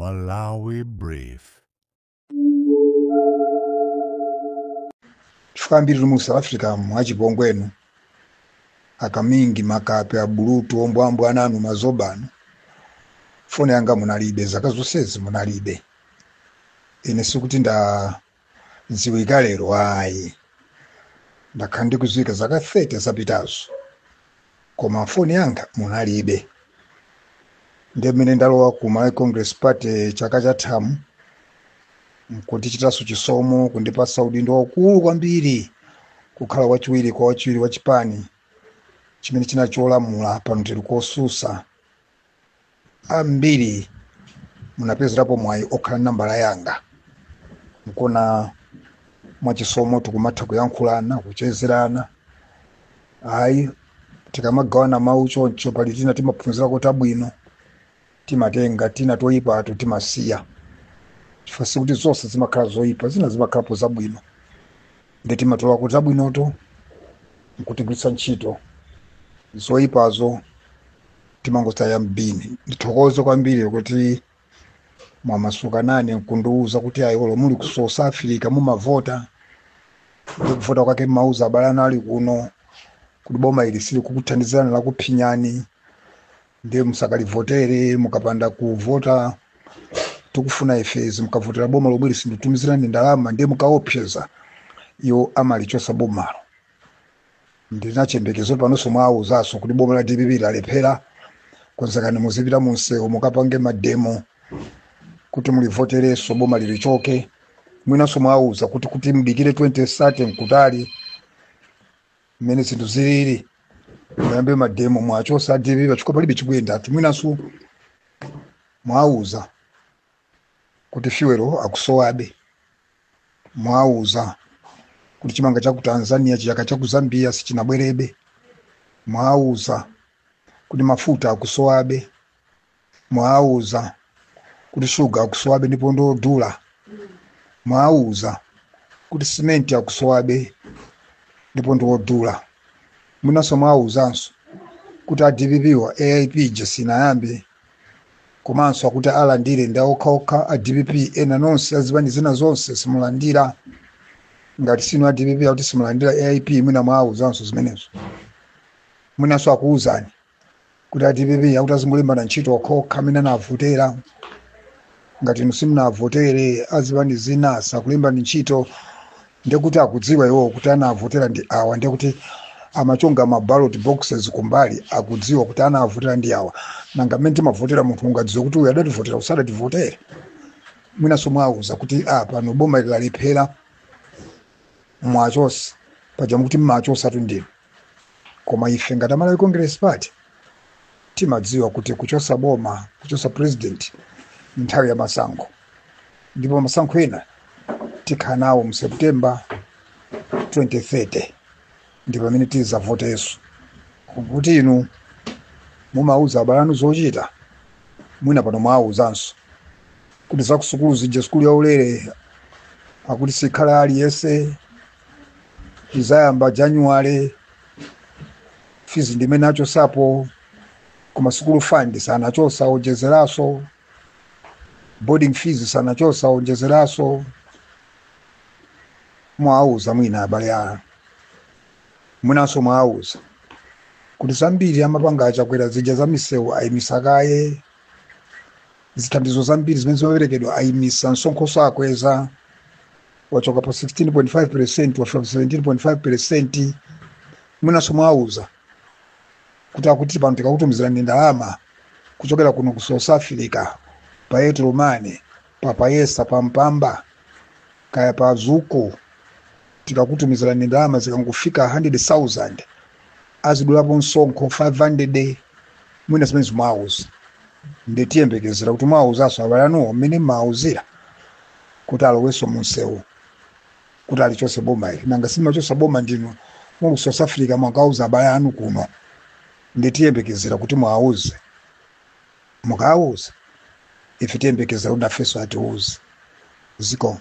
Malawi Brief. Chifukwa ambiri mu South Africa mwachipongwenu, akamingi, makape, abulutu, ombwambwa ananu, mazobano, foni yanga munalibe zaka zonsezi, munalibe. Ine sikuti ndadziwika lero, ayi, ndakhala ndikudziwika zaka 30 zapitazo, koma foni yanga munalibe. Ndiye mmene ndalowa ku Malawi Congress Party chaka chathamu, nkundichitanso chisomo kundipasa udindo waukulu kwambiri, kukhala wachiwiri kwa wachiwiri wa chipani chimene chinali cholamula, pano tili kosusa. Ambiri munapezerapo mwayi okhala nambala yanga, nkona mwachisomo tikumatha kuyankhulana, kuchezerana. Ayi, tikamagawana mawu choncho, pali tina timaphunzirako tabwino timatenga, tina toyipato timasiya, chifukwa sikuti zonse zimakhala zoyipa, zina zimakhalapo zabwino. Ndi timatolako zabwinoto nkutigwiritsa ntchito, zoyipazo timangotaya m'bini. Ndithokoze kwambiri kuti mwamasuka nane nkundiwuza kuti ayi, olo muli ku South Africa mumavota, ndi kuvota kwake mmauza abale anu ali kuno kuti boma ili sili kukuthandizani, lakuphinyani, ndiye musakalivotere. Mukapanda kuvota tikufuna ifezi, mukavotera boma lomwe lisinditumizirani ndalama, ndiye mukaopseza iwo amalichosa bomalo. Ndinachembekezo panonso mwawuzaso kuti boma la DPP lalephera, konzekani muzipita munsewu mukapange mademo kuti mulivotereso boma lilichoke. Mwinanso mwawuza kuti mdikire 2030 mkutali mmene zinthu zilili, muyambe mademo mwachosa DPP pachifukwa palibe chikuyendatu. Mwinanso mwawuza kuti fuel akusowabe, mwawuza kuti chimanga cha ku Tanzania chiyaka cha ku Zambia sichinabwerebe, mwawuza kuti mafuta akusowabe, mwawuza kuti shuga akusowabe ndipo ndodula, mwawuza kuti simenti akusowabe ndipo ndiwodula. Mwinanso mwawuzanso kuti a DPP wa AIP sinayambe, komanso akuti alandire ndi okhaokha a DPP, ena nonse azipani zina zonse simulandira. Ngati sinu a DPP, akuti simulandira AIP. Mwina mwawuzanso zimenezo. Mwinanso akuwuzani kuti a DPP akuti azingolemba ntchito okhaokha amene anavotera, ngati inu simunavotere, azipani zina sakulembani ntchito. Ndekuti akudziwa iwo kuti anavotera ndi awa, ndekuti amachonga ma ballot boxes kumbali, akudziwa kuti anavotera ndi awa. Nanga mmene timavotera, munthu ungadziwe kuti uyu adativotera, usadativotere? Mwinanso mwawuza kuti a pano boma lalephera, mwachose paja mukuti mmachosatu ndinu. Koma ife ngati Malawi Congress Party timadziwa kuti kuchosa boma, kuchosa president, ni nthawi ya masankho, ndipo masankho ena tikhala nawo mu September 2030, ndi pamene tizavotenso. Kuti inu mumauza abale anu zochita, mwina pano mwawuzanso kuti zakusukulu zija, sukulu yaulere akuti sikhala aliyense, izayamba January, fees ndimene achosapo, koma school fund sanachosa, onjezeraso, boarding fees sanachosa, onjezeraso. Mwawuza mwina abale anu. Mwinanso mwawuza kuti zambiri amapanga achakwera zija za misewu ayimisakaye, zithandizo zambiri zimene zimaperekedwa ayimisa, msonkhoso akweza, wachoka pa 16.5 wafika pa 17.5. Mwinanso mwawuza kuti akuti pano tikakutumizirani ndalama kuchokera kuno ku South Africa pa Airtel Money, pa Payesa, pa Mpamba, kaya pa Zuku, tikakutumizirani ndalama zikangofika 100,000 azidulapo msonkho 500. Mwina zimene zimwawuza. Nditiyembekezera kuti mwawuzanso abale anuwo mmene mmaawuzira kuti alowenso munsewu kuti alichose boma ili. Nanga simachosa boma ndinu muli South Africa, mwakauza abale anu kuno? Nditiyembekezera kuti mwawuze. Mukawuza, ife tiyembekezera kuti nafenso atiuze. Ziko.